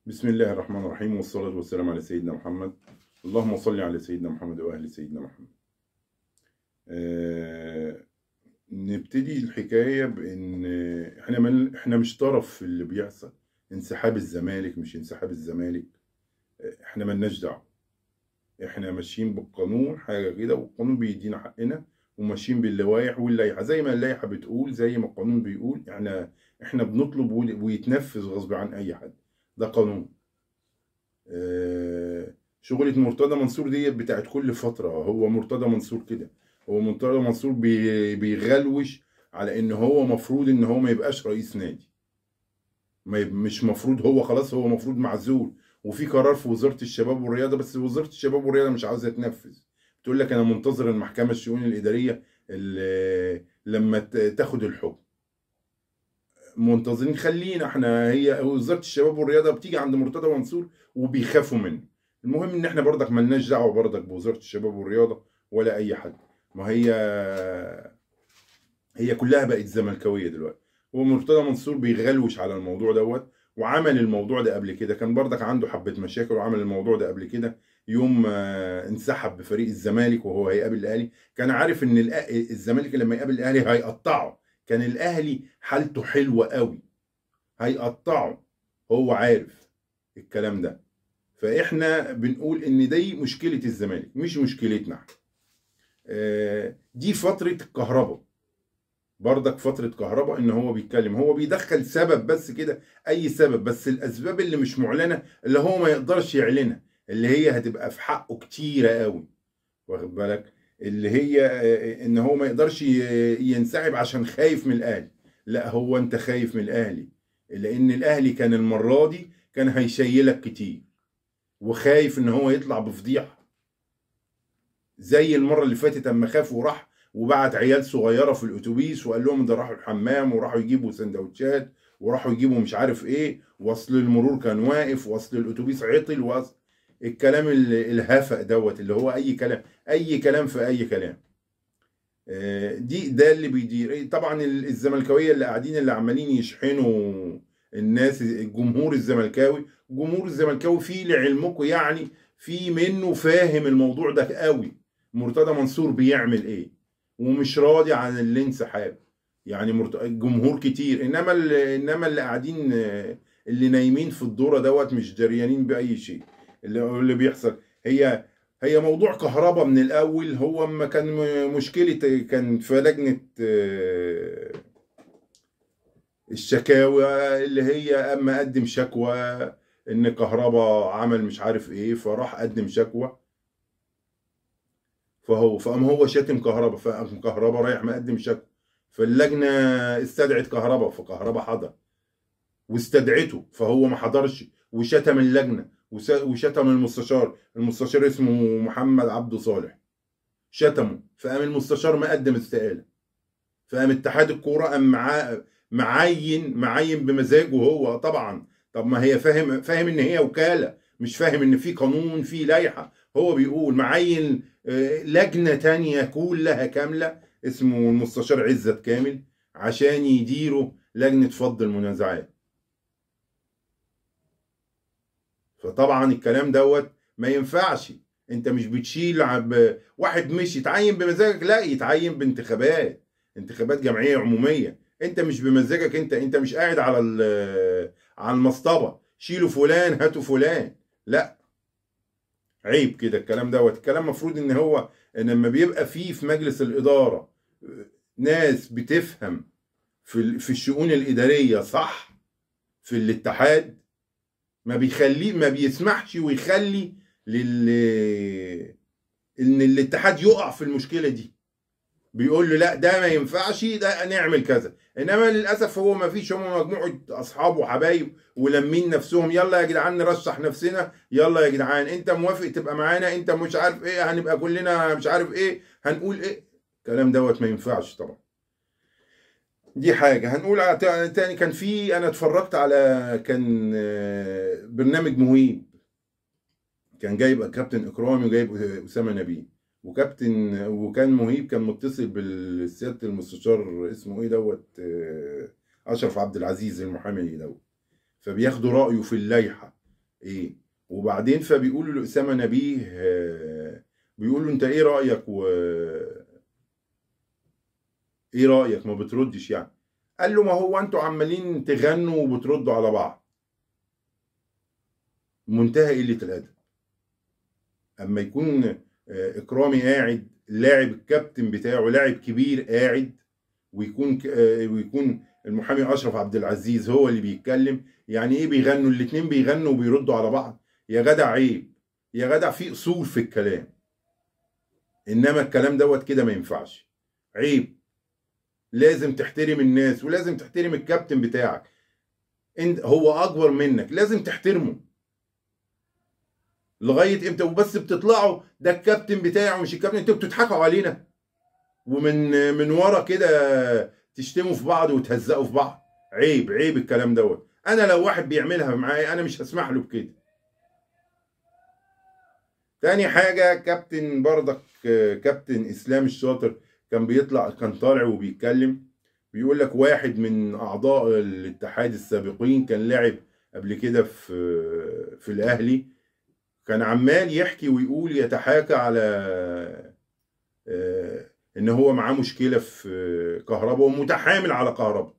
بسم الله الرحمن الرحيم، والصلاة والسلام على سيدنا محمد. اللهم صل على سيدنا محمد وأهل سيدنا محمد. نبتدي الحكاية بإن احنا مش طرف في اللي بيحصل، انسحاب الزمالك مش انسحاب الزمالك، احنا ملناش دعوة. احنا ماشيين بالقانون حاجة كده، والقانون بيدينا حقنا، وماشيين باللوائح واللائحة زي ما اللائحة بتقول، زي ما القانون بيقول. احنا بنطلب ويتنفذ غصب عن أي حد، ده قانون. شغلة مرتضى منصور دي بتاعت كل فترة. هو مرتضى منصور كده، هو مرتضى منصور بيغلوش على ان هو مفروض ان هو ما يبقاش رئيس نادي، مش مفروض، هو خلاص هو مفروض معزول، وفي قرار في وزارة الشباب والرياضة، بس وزارة الشباب والرياضة مش عاوزة تنفذ. تقول لك انا منتظر المحكمة الشؤون الإدارية اللي لما تاخد الحكم، منتظرين. خلينا احنا، هي وزارة الشباب والرياضة بتيجي عند مرتضى منصور وبيخافوا منه. المهم ان احنا برضك ملناش دعوة برضك بوزارة الشباب والرياضة ولا اي حد، ما هي كلها بقت زملكاوية دلوقتي. ومرتضى منصور بيغلوش على الموضوع دوت، وعمل الموضوع ده قبل كده، كان برضك عنده حبة مشاكل وعمل الموضوع ده قبل كده يوم انسحب بفريق الزمالك وهو هيقابل الاهلي. كان عارف ان الزمالك لما يقابل الاهلي هيقطعه، كان الاهلي حالته حلوة قوي، هيقطعه، هو عارف الكلام ده. فاحنا بنقول ان دي مشكلة الزمالك مش مشكلتنا احنا. دي فترة الكهرباء برضك، فترة كهرباء ان هو بيتكلم، هو بيدخل سبب بس كده، اي سبب، بس الاسباب اللي مش معلنة اللي هو ما يقدرش يعلنها، اللي هي هتبقى في حقه كتيرة قوي، واخد بالك، اللي هي ان هو ما يقدرش ينسحب عشان خايف من الاهلي. لا، هو انت خايف من الاهلي لان الاهلي كان المرة دي كان هيشيلك كتير، وخايف ان هو يطلع بفضيحة زي المرة اللي فاتت اما خاف وراح وبعت عيال صغيرة في الاتوبيس وقال لهم ده راحوا الحمام وراحوا يجيبوا سندوتشات وراحوا يجيبوا مش عارف ايه، وصل المرور كان واقف، وصل الاتوبيس عطل، وصل الكلام الهفق دوت اللي هو اي كلام، اي كلام في اي كلام. دي ده اللي بيدير طبعا الزملكاويه اللي قاعدين اللي عمالين يشحنوا الناس، الجمهور الزملكاوي. الجمهور الزملكاوي فيه لعلمكم يعني في منه فاهم الموضوع ده قوي، مرتضى منصور بيعمل ايه، ومش راضي عن الانسحاب. يعني الجمهور كتير، انما اللي قاعدين اللي نايمين في الدورة دوت مش دريانين باي شيء اللي بيحصل. هي موضوع كهرباء من الاول، هو ما كان مشكلة، كان في لجنة الشكاوى اللي هي اما قدم شكوى ان كهرباء عمل مش عارف ايه، فراح قدم شكوى، فقام هو شاتم كهرباء، فقام كهرباء رايح مقدم شكوى، فاللجنه استدعت كهرباء، فكهرباء حضر واستدعته، فهو ما حضرش وشتم اللجنة وشتم المستشار، المستشار اسمه محمد عبده صالح، شتمه، فقام المستشار مقدم استقالة، فقام اتحاد الكورة قام معين بمزاجه هو طبعا. طب ما هي فاهم ان هي وكالة، مش فاهم ان في قانون في لائحة. هو بيقول معين لجنة تانية كلها كاملة اسمه المستشار عزت كامل عشان يديروا لجنة فض المنازعات. فطبعا الكلام دوت ما ينفعش، انت مش بتشيل واحد مش يتعين بمزاجك، لا يتعين بانتخابات، انتخابات جمعية عموميه. انت مش بمزاجك، انت مش قاعد على المصطبه، شيلوا فلان هاتوا فلان، لا عيب كده الكلام دوت. الكلام المفروض ان هو ان لما بيبقى فيه في مجلس الادارة ناس بتفهم في الشؤون الادارية صح في الاتحاد، ما بيخليه، ما بيسمحش ويخلي ان الاتحاد يقع في المشكلة دي، بيقول له لا ده ما ينفعش، ده نعمل كذا. انما للاسف هو ما فيش، هم مجموعة اصحاب وحبايب ولمين نفسهم، يلا يا جدعان نرشح نفسنا، يلا يا جدعان انت موافق تبقى معانا، انت مش عارف ايه، هنبقى كلنا مش عارف ايه، هنقول ايه. الكلام دوت ما ينفعش طبعا. دي حاجة. هنقول تاني، كان في، انا اتفرجت على كان برنامج مهيب، كان جايب كابتن اكرامي وجايب اسامة نبيه وكابتن، وكان مهيب كان متصل بالسياده المستشار اسمه ايه دوت، اشرف عبد العزيز المحامي دوت، فبياخدوا رايه في اللائحة. ايه. وبعدين فبيقولوا لأسامة نبيه، بيقول له انت ايه رأيك ايه رأيك ما بتردش يعني؟ قال له ما هو انتوا عمالين تغنوا وبتردوا على بعض. منتهى قلة الأدب. اما يكون اكرامي قاعد، لاعب الكابتن بتاعه لاعب كبير قاعد، ويكون المحامي اشرف عبد العزيز هو اللي بيتكلم، يعني ايه بيغنوا؟ الاتنين بيغنوا وبيردوا على بعض. يا جدع عيب يا جدع، في اصول في الكلام، انما الكلام دوت كده ما ينفعش، عيب. لازم تحترم الناس، ولازم تحترم الكابتن بتاعك، انت هو اكبر منك لازم تحترمه. لغاية امتى وبس بتطلعوا ده الكابتن بتاعه مش الكابتن؟ انتوا بتضحكوا علينا، ومن ورا كده تشتموا في بعض وتهزقوا في بعض. عيب، عيب الكلام دوت. انا لو واحد بيعملها معايا انا مش هسمح له بكده. تاني حاجة، كابتن بردك، كابتن اسلام الشاطر كان بيطلع، كان طالع وبيتكلم، بيقول لك واحد من اعضاء الاتحاد السابقين كان لعب قبل كده في الاهلي، كان عمال يحكي ويقول، يتحاكى على ان هو معاه مشكلة في كهرباء ومتحامل على كهرباء.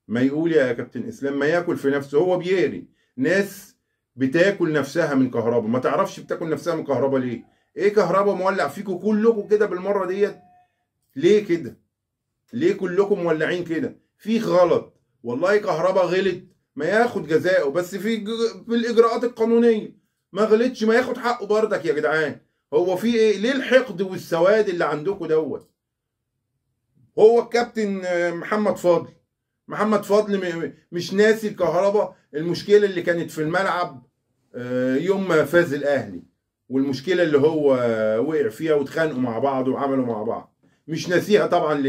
ما يقول يا كابتن اسلام، ما ياكل في نفسه، هو بيهري ناس بتاكل نفسها من كهرباء، ما تعرفش بتاكل نفسها من كهرباء ليه؟ ايه كهرباء مولع فيكم كلكم كده بالمرة ديت؟ ليه كده؟ ليه كلكم مولعين كده؟ في غلط والله، كهرباء غلط ما ياخد جزاؤه، بس في بالاجراءات القانونية. ما غلطش ما ياخد حقه بردك يا جدعان. هو في ايه؟ ليه الحقد والسواد اللي عندكم دوت؟ هو الكابتن محمد فضل، محمد فضل مش ناسي الكهرباء، المشكلة اللي كانت في الملعب يوم ما فاز الاهلي، والمشكلة اللي هو وقع فيها واتخانقوا مع بعض وعملوا مع بعض، مش ناسيها طبعا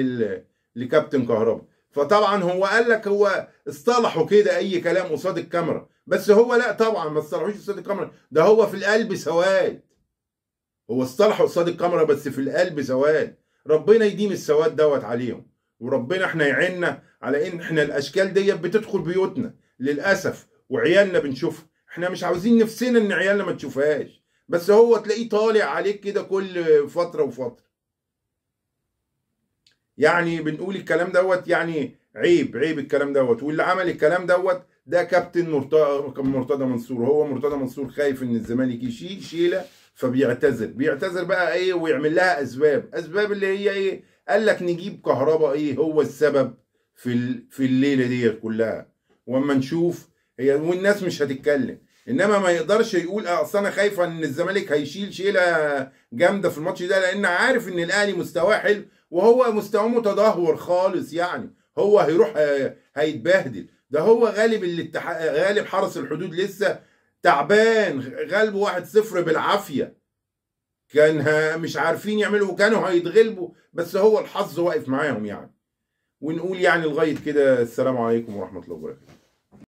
لكابتن كهرباء. فطبعا هو قال لك هو اصطلحوا كده اي كلام قصاد الكاميرا، بس هو لا طبعا ما اصطلحوش قصاد الكاميرا، ده هو في القلب سواد. هو اصطلحوا قصاد الكاميرا بس في القلب سواد. ربنا يديم السواد دوت عليهم، وربنا احنا يعيننا على ان احنا الاشكال ديت بتدخل بيوتنا للاسف، وعيالنا بنشوفها. احنا مش عاوزين نفسنا ان عيالنا ما تشوفهاش، بس هو تلاقيه طالع عليك كده كل فترة وفترة. يعني بنقول الكلام دوت، يعني عيب، عيب الكلام دوت. واللي عمل الكلام دوت ده كابتن مرتضى منصور. هو مرتضى منصور خايف ان الزمالك يشيل شيله، فبيعتذر، بيعتذر بقى ايه ويعمل لها اسباب، اسباب اللي هي ايه؟ قال لك نجيب كهرباء ايه هو السبب في الليلة ديت كلها، واما نشوف هي والناس مش هتتكلم. انما ما يقدرش يقول اصل انا خايفة ان الزمالك هيشيل شيله جامدة في الماتش ده، لان عارف ان الاهلي مستواه حلو وهو مستواه متدهور خالص، يعني هو هيروح هيتبهدل. ده هو غالب الاتحاد، غالب حرس الحدود لسه تعبان، غالبه 1-0 بالعافية، كان مش عارفين يعملوا وكانوا هيتغلبوا، بس هو الحظ واقف معاهم يعني. ونقول يعني لغاية كده السلام عليكم ورحمة الله وبركاته.